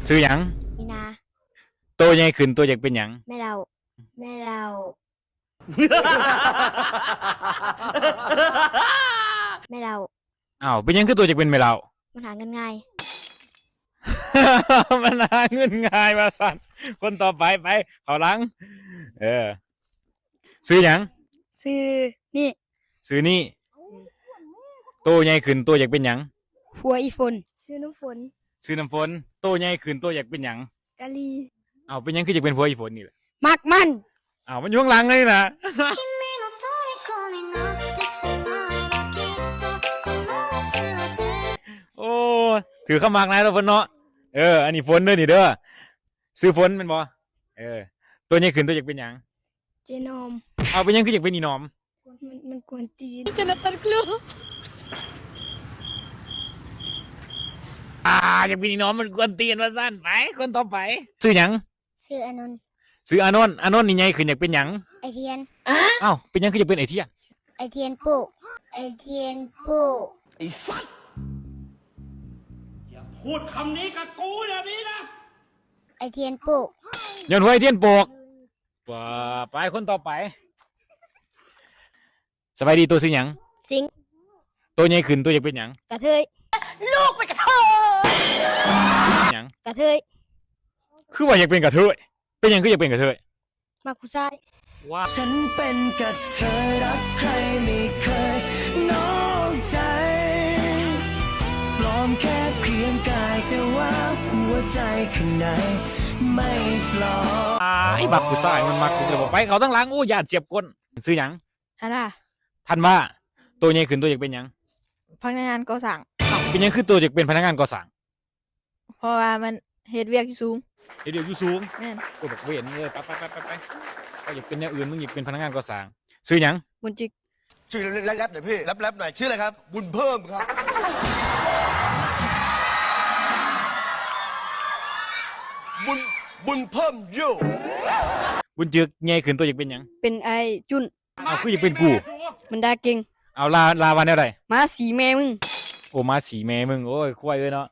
ຊື່ຫຍັງ? ມີນາ. ໂຕໃຫຍ່ຂຶ້ນໂຕຢາກເປັນຫຍັງ? ແມ່ເຖົ້າ. ແມ່ເຖົ້າ. ແມ່ເຖົ້າ. ອ້າວ ເປັນຫຍັງຄືໂຕຢາກເປັນແມ່ເຖົ້າ? ມັນຫາເງິນງ່າຍ. ມັນຫາເງິນງ່າຍວ່າຊັ້ນ. ຄົນຕໍ່ໄປ ໄປ ເຂົ້າຫຼັງ. ເອີ ຊື່ຫຍັງ? ຊື່ນີ້. ຊື່ນີ້. ໂຕໃຫຍ່ຂຶ້ນໂຕຢາກເປັນຫຍັງ? ຜົວອີ່ຝົນ. ຊື່ນ້ຳຝົນ. ຊື່ນ້ຳຝົນ. ໂຕໃຫຍ່ຂຶ້ນໂຕຢາກເປັນຫຍັງ? ກະຫຼີ. ອ້າວ ເປັນຫຍັງຄືຢາກເປັນຜົວອີ່ຝົນນີ້ລະ? ມັກມັນ. ອ້າວ ມັນຢູ່ຂ້າງຫຼັງເລີຍນະ. ໂອ້ ຖືກຄຳໝາກນາຍເນາະ ຝົນເນາະ. ເອີ ອັນນີ້ຝົນເດີນີ້ເດີ. ຊື່ຝົນແມ່ນບໍ່? ເອີ ໂຕໃຫຍ່ຂຶ້ນໂຕຢາກເປັນຫຍັງ? ເຈນອມ. ອ້າວ ເປັນຫຍັງຄືຢາກເປັນອີ່ໜອມ? ມັນ ມັນກວນຕີນ. ຈະນັດຕັນຄຣູ. ອາ ຢາກເປັນອີ່ໜອມ ມັນກວນຕີນວ່າຊັ້ນ. ໄປ ຄົນຕໍ່ໄປ. ຊື່ຫຍັງ? ຊື່ອານົນ. ຊື່ອານົນ. ອານົນນີ້ໃຫຍ່ຂຶ້ນຢາກເປັນຫຍັງ? ໄອທຽນ. ອ້າວ ເປັນຫຍັງຄືຢາກເປັນໄອທຽນ? ໄອທຽນໂປ້ ໄອທຽນໂປ້. ໄອ້ສັດ ຢ່າພູດຄຳນີ້ກັບກູແບບນີ້ນະ. ໄອທຽນໂປ້. ຍ້ອນຫົວໄອທຽນໂປກ. ໄປ ຄົນຕໍ່ໄປ. ສະບາຍດີ ໂຕຊື່ຫຍັງ? ສິງ. ໂຕໃຫຍ່ຂຶ້ນໂຕຢາກເປັນຫຍັງ? ກະເທີຍ. ລູກເປັນກະເທີຍ. ຫຍັງ? ກະເທີຍ. ຄືວ່າຢາກເປັນກະເທີຍ? ເປັນຫຍັງຄືຢາກເປັນກະເທີຍ? ມັກຜູ້ຊາຍ. ວ້າ ອ້າຍ ມັກຜູ້ຊາຍ ມັນມັກຜູ້ຊາຍ. ໄປ ເຂົ້າທາງຫຼັງ. ໂອ້ ຢ້ານສຽບກົ້ນ. ຊື່ຫຍັງ? ທັນວາ. ທັນວາ. ໂຕໃຫຍ່ຂຶ້ນໂຕຢາກເປັນຫຍັງ? ພະນັກງານກໍ່ສ້າງ. ເປັນຫຍັງຄືໂຕຢາກເປັນພະນັກງານກໍ່ສ້າງ? ເພາະວ່າມັນເຮັດວຽກຢູ່ສູງ. ເຮັດວຽກຢູ່ສູງ. ແມ່ນ. ໂອ້ ບັກເວນເອີຍ. ໄປໆໆໆ ເຈົ້າຢາກເປັນແນວອື່ນ ມຶງຢາກເປັນພະນັກງານກໍ່ສ້າງ. ຊື່ຫຍັງ? ບຸນຈິກ. ຊື່ແລັບໆໜ່ອຍພີ່ ແລັບໆໜ່ອຍ. ຊື່ອະໄລຄັບ? ບຸນເພີ່ມຄັບ. ບຸນ ບຸນເພີ່ມໂຢ. ບຸນຈິກ ໃຫຍ່ຂຶ້ນໂຕຢາກເປັນຫຍັງ? ເປັນອ້າຍຈຸນ. ເອົາ ຄືຢາກເປັນກູ? ມັນດ່າເກັ່ງ. ເອົາ ລາ ລາວ່າແນວໃດ? ໝາສີແມ່ມຶງ. ໂອ້ ໝາສີແມ່ມຶງ. ໂອ້ຍ ຄວາຍເອີຍເນາະ.